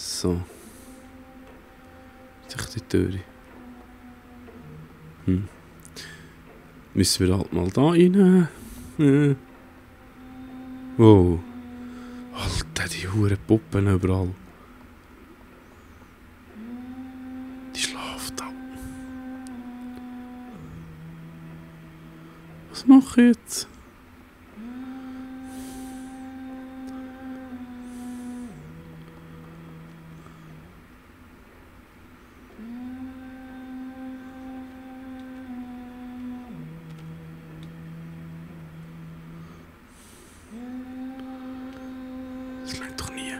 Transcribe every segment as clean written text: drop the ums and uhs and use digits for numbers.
So. Jetzt die Tür. Müssen wir halt mal da rein. Wow. Alter, die hure Puppen überall. Die schlaft da. Was mache ich jetzt? Das langt doch nie.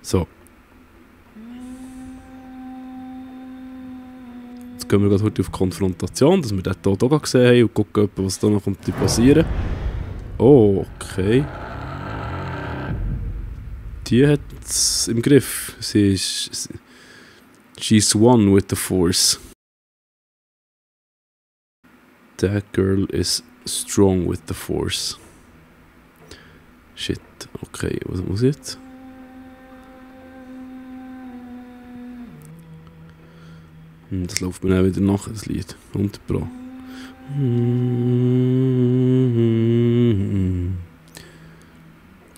So. Jetzt gehen wir gerade heute auf Konfrontation, dass wir den Tod auch gesehen haben und gucken, was da noch kommt passieren. Oh, okay. Die hat es im Griff. Sie ist... She's one with the force. That girl is strong with the force. Shit, okay, was muss ich jetzt? Das läuft mir auch wieder nach, das Lied. 100 Pro.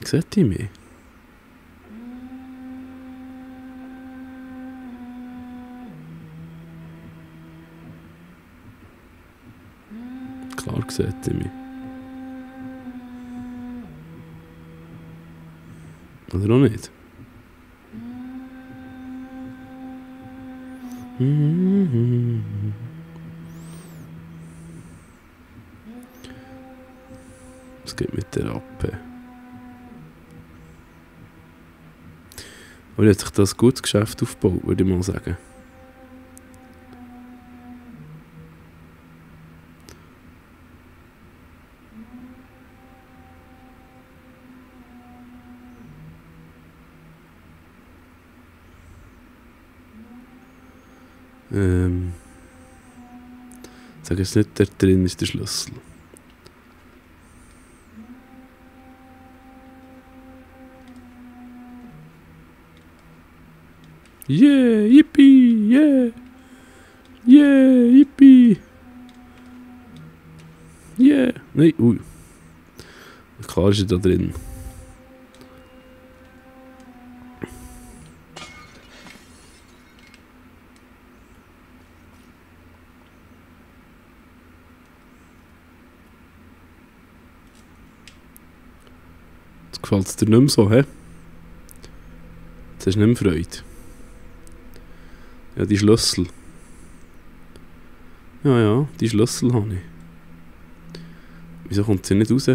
Seht ihr mich? Klar seht ihr mich. Oder auch nicht? Was geht mit der Rappe? Aber jetzt hat sich das ein gutes Geschäft aufgebaut, würde ich mal sagen. Sag jetzt nicht, da drin ist der Schlüssel. Yeah, yippie, yeah. Yeah, yippie. Yeah. Nein, ui. Klar ist er da drin. Gefällt es dir nicht mehr so, hä? Jetzt hast du nicht mehr Freude. Ja, die Schlüssel. Ja, die Schlüssel habe ich. Wieso kommt sie nicht raus?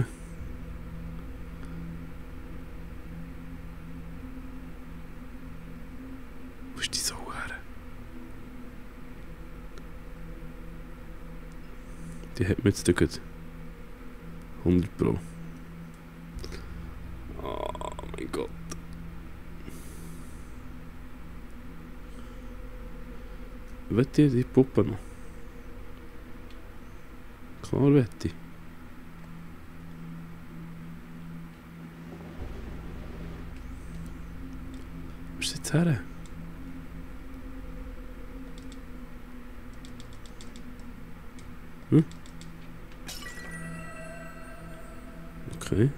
Wo ist die so her? Die hat mir jetzt gerade 100 Pro. Oh mein Gott. Wett ihr die Puppe noch? Klar wett ich. Wo ist sie jetzt her? Okay.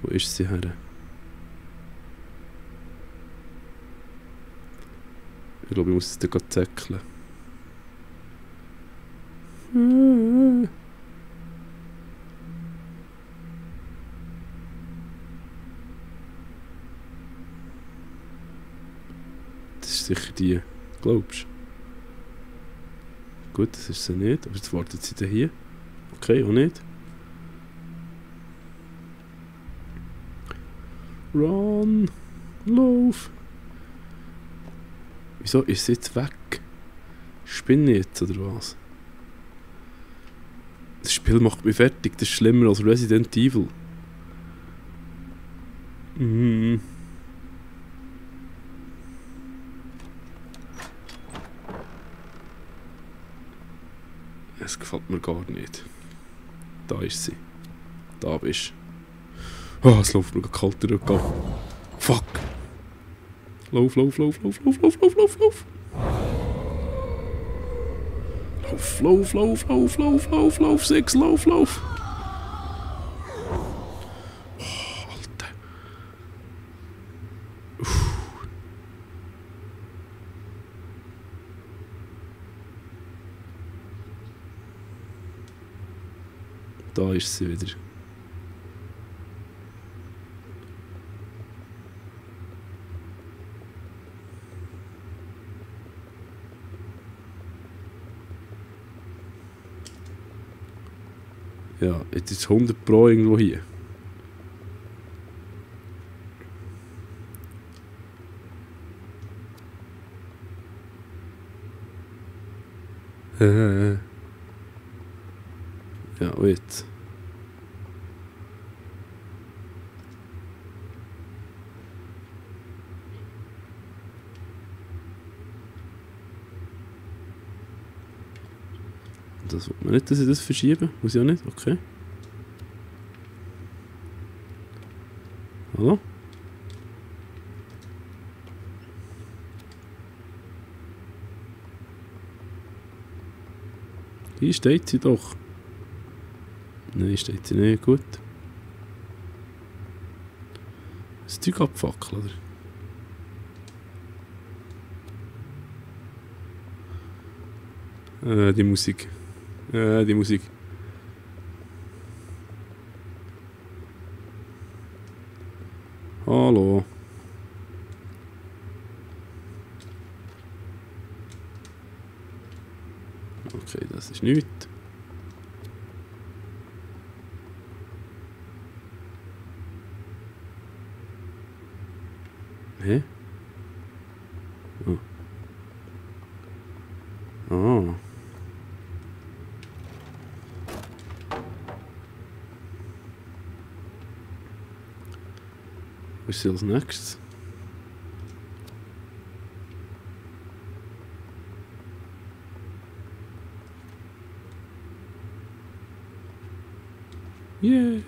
Wo ist sie her? Ich glaube, ich muss es dann gerade zäckeln. Das ist sicher die. Glaubst du? Gut, das ist sie nicht. Aber jetzt wartet sie da hier. Okay, auch nicht. Run! Lauf! Wieso ist sie jetzt weg? Spinne jetzt oder was? Das Spiel macht mich fertig. Das ist schlimmer als Resident Evil. es gefällt mir gar nicht. Da ist sie. Da bist du. Oh, es läuft mir kalt der Rücken ab. Fuck. Lauf, lauf, lauf, lauf, lauf, lauf, lauf, lauf, lauf. Lauf, lauf, lauf, lauf, lauf, lauf, lauf, 6, lauf, lauf. Oh, Alter. Uff. Da ist sie wieder. Ja, jetzt ist 100 Pro irgendwo hier. Ja, und jetzt. Das will man nicht, dass ich das verschiebe. Muss ich auch nicht? Okay. Hallo? Hier steht sie doch. Nein, steht sie nicht. Gut. Das Zeug abfackeln, oder? Die Musik. Die Musik. Hallo. Okay, das ist nichts. Hä? Oh. Ah. Was ist als nächstes? Yeah.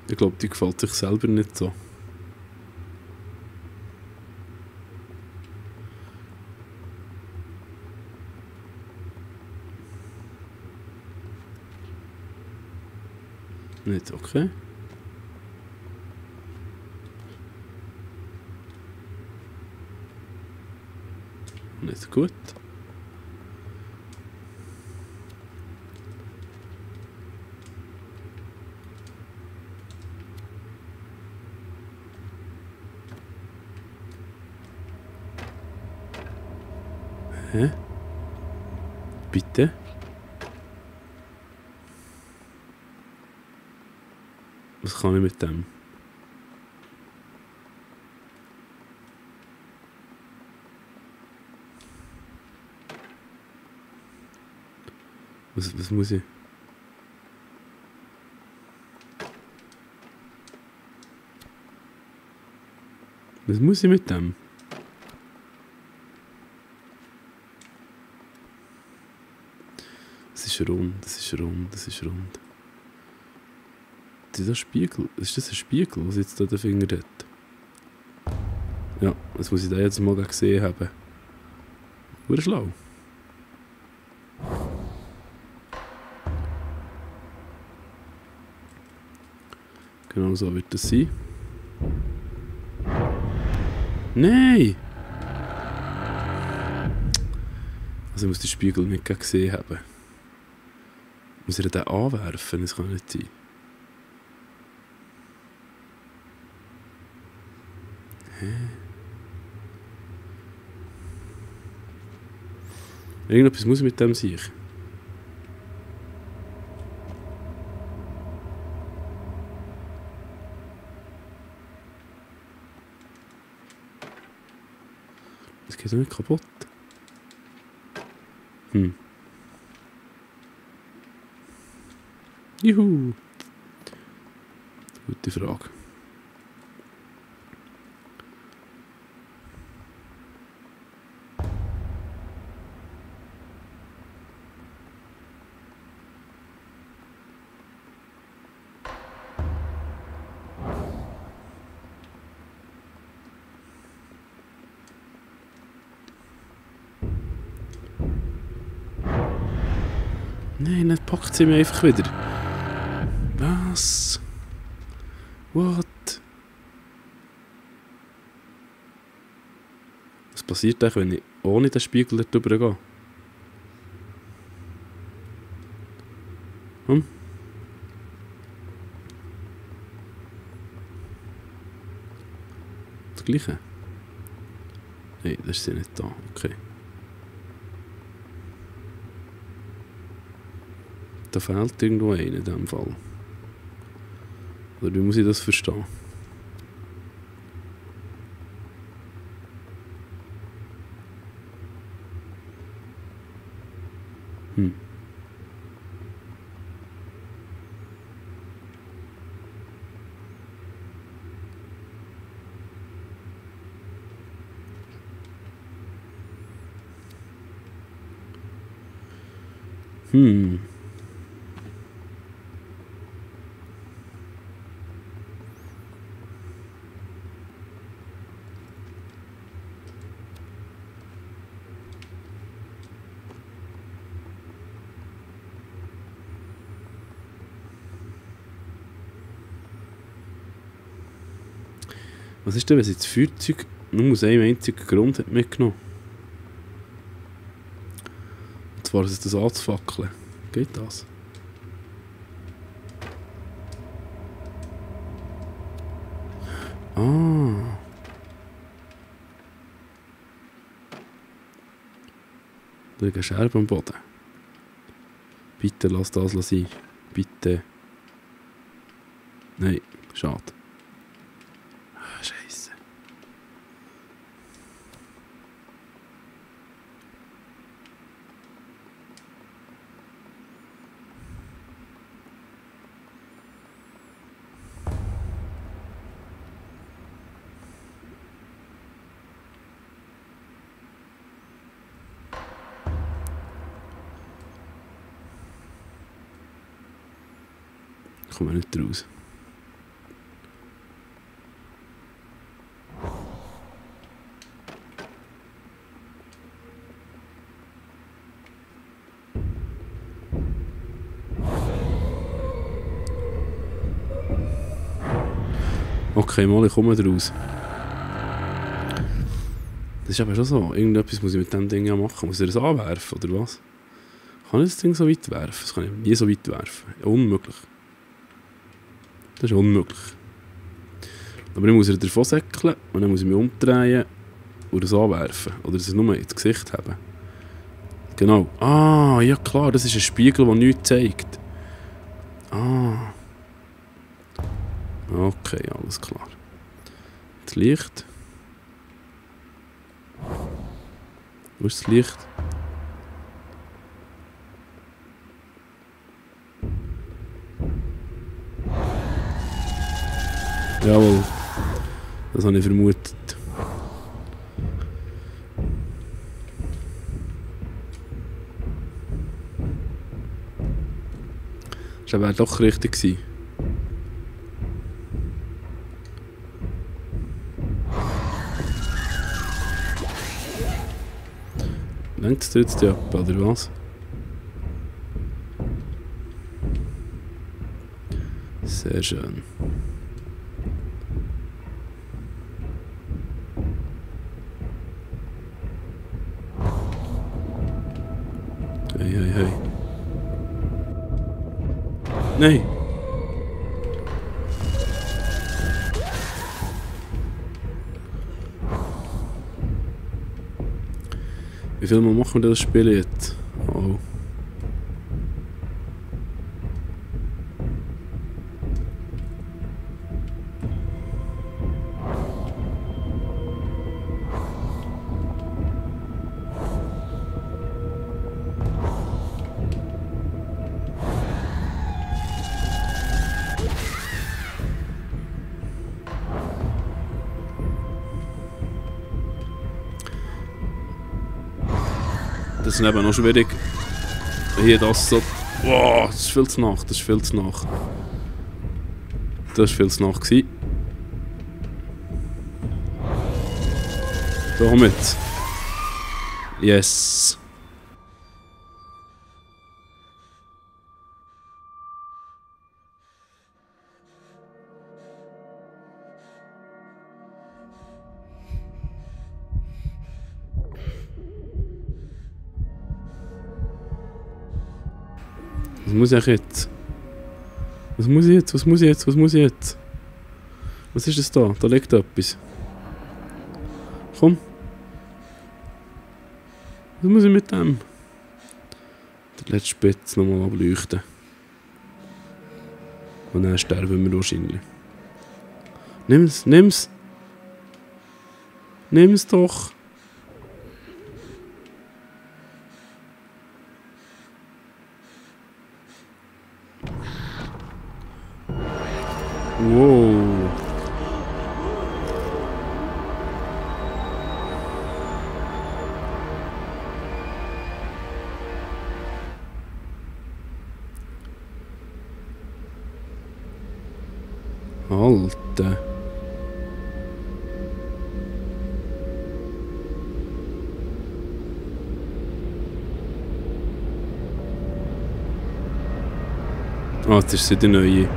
Ich glaube, die gefällt sich selber nicht so. Nicht, okay. Nicht gut. Hä? Bitte? Was kann ich mit dem? Was muss ich? Was muss ich mit dem? Das ist rund, das ist rund, das ist rund. Ist das Spiegel? Ist das ein Spiegel, was jetzt da der Finger hat? Ja, das muss ich da jetzt mal gesehen haben. Wurde schlau. Genau so wird das sein. Nein! Also ich muss den Spiegel nicht gesehen haben. Muss ich den anwerfen? Das kann nicht sein. Hä? Irgendetwas muss ich mit dem sein. Das geht doch nicht kaputt. Juhu! Gute Frage. Nein, dann packt sie mich einfach wieder. Was? What? Was passiert eigentlich, wenn ich ohne den Spiegel darüber gehe? Das Gleiche? Nein, das ist sie nicht da. Okay. Da fehlt irgendwo einer in diesem Fall. Oder wie muss ich das verstehen? Was ist denn, wenn sie das Feuerzeug nur aus einem einzigen Grund hat mitgenommen? Und zwar, ist es das anzufackeln. Geht das? Ah. Da liegt eine Scherbe am Boden. Bitte lass das sein. Bitte. Nein, schade. Scheiße. Ich komme nicht raus. Okay, mal, ich komme raus. Das ist aber schon so. Irgendetwas muss ich mit dem Ding ja machen. Muss ich das anwerfen, oder was? Kann ich das Ding so weit werfen? Das kann ich nie so weit werfen. Unmöglich. Das ist unmöglich. Aber ich muss er davon säckeln und dann muss ich mich umdrehen und das anwerfen. Oder das nur ins Gesicht haben. Genau. Ah, ja klar, das ist ein Spiegel, der nichts zeigt. Ah. Okay, alles klar. Das Licht. Wo ist das Licht? Jawohl. Das habe ich vermutet. Das wäre doch richtig gewesen. Lenkt es jetzt ab, oder was? Sehr schön. Hey, hey, hey. Nein! Wie viel Mal machen wir das Spiel jetzt? Oh. Das ist eben noch schwierig. Hier das so. Wow, das ist viel zu nach. Das ist viel zu nach. Das war viel zu nach gewesen. Damit. Yes. Was muss ich jetzt? Was muss ich jetzt? Was muss ich jetzt? Was muss ich jetzt? Was ist das da? Da liegt etwas. Komm. Was muss ich mit dem? Der letzte Spitz nochmal ableuchten. Und dann sterben wir wahrscheinlich. Nimm's, nimm's! Nimm's doch! Wow! Alter! Ah, jetzt ist sie die neue.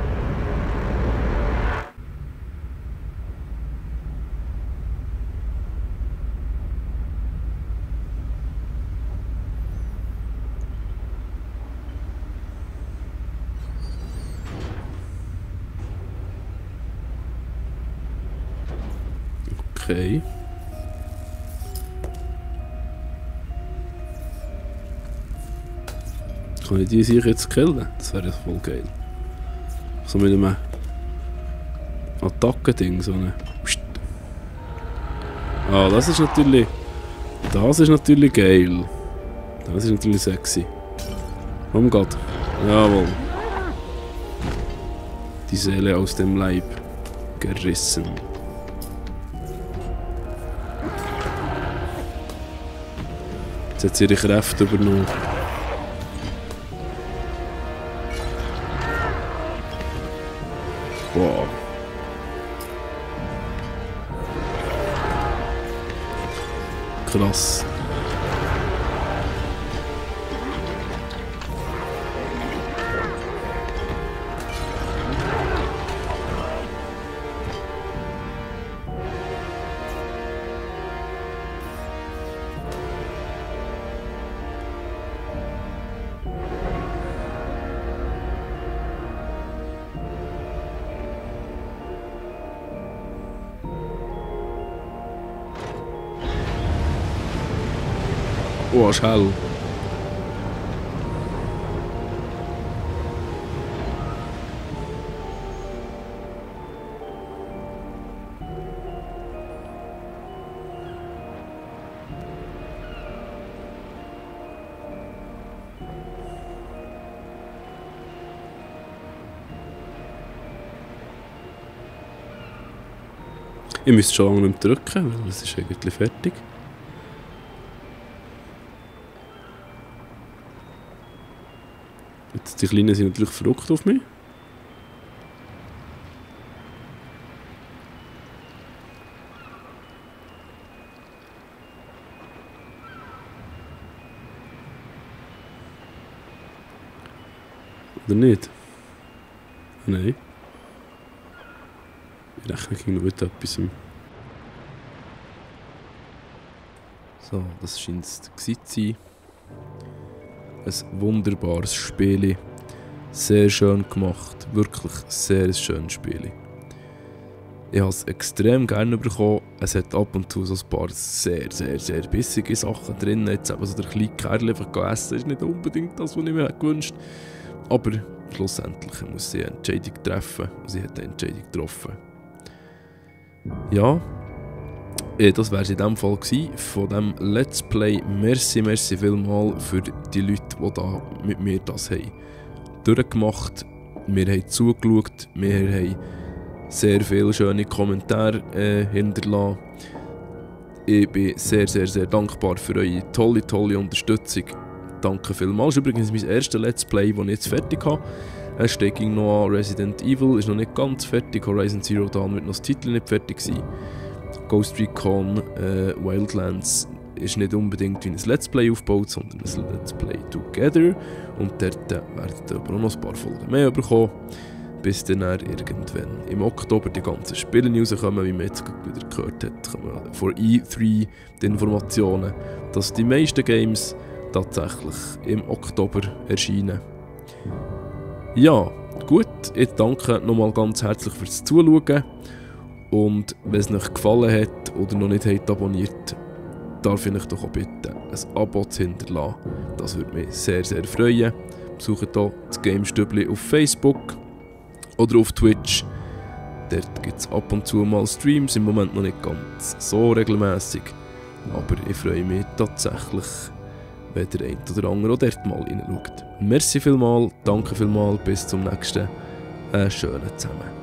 Okay. Kann ich die sicher jetzt killen? Das wäre voll geil. So mit einem Attacken-Ding, so eine... Ah, das ist natürlich... Das ist natürlich geil. Das ist natürlich sexy. Oh Gott. Jawohl. Die Seele aus dem Leib gerissen. Jetzt hat sie ihre Kräfte übernommen. Wow. Krass. Oh, ist hell. Ich müsste schon lange nicht drücken, weil es ist eigentlich fertig. Jetzt die Kleinen sind natürlich verrückt auf mich. Oder nicht? Nein. Ich rechne gegen noch mit etwas. So, das scheint es zu sein. Ein wunderbares Spiel. Sehr schön gemacht. Wirklich sehr schönes Spiel. Ich habe es extrem gerne bekommen. Es hat ab und zu so ein paar sehr bissige Sachen drin. Jetzt eben so der kleine Kerl einfach essen ist nicht unbedingt das, was ich mir gewünscht habe. Aber schlussendlich muss sie eine Entscheidung treffen. Und sie hat eine Entscheidung getroffen. Ja, das wäre es in dem Fall gewesen, von diesem Let's Play. Merci vielmals für die Leute, die da mit mir das haben durchgemacht. Wir haben zugeschaut, wir haben sehr viele schöne Kommentare hinterlassen. Ich bin sehr dankbar für eure tolle Unterstützung. Danke vielmals. Das ist übrigens mein erstes Let's Play, das ich jetzt fertig habe. Es steht noch an. Resident Evil ist noch nicht ganz fertig. Horizon Zero Dawn wird noch das Titel nicht fertig sein. Ghost Recon Wildlands ist nicht unbedingt wie ein Let's Play aufgebaut, sondern ein Let's Play Together. Und dort werdet ihr aber auch noch ein paar Folgen mehr bekommen. Bis dann irgendwann im Oktober die ganzen Spiele rauskommen, wie man jetzt wieder gehört hat, kommen vor E3 die Informationen, dass die meisten Games tatsächlich im Oktober erscheinen. Ja, gut, ich danke nochmal ganz herzlich fürs Zuschauen. Und wenn es euch gefallen hat oder noch nicht habt abonniert, darf ich euch doch auch bitten, ein Abo zu hinterlassen. Das würde mich sehr, sehr freuen. Besucht hier das Game-Stübli auf Facebook oder auf Twitch. Dort gibt es ab und zu mal Streams, im Moment noch nicht ganz so regelmäßig. Aber ich freue mich tatsächlich, wenn der eine oder andere auch dort mal reinschaut. Merci vielmals, danke vielmals, bis zum nächsten. Schönen zusammen.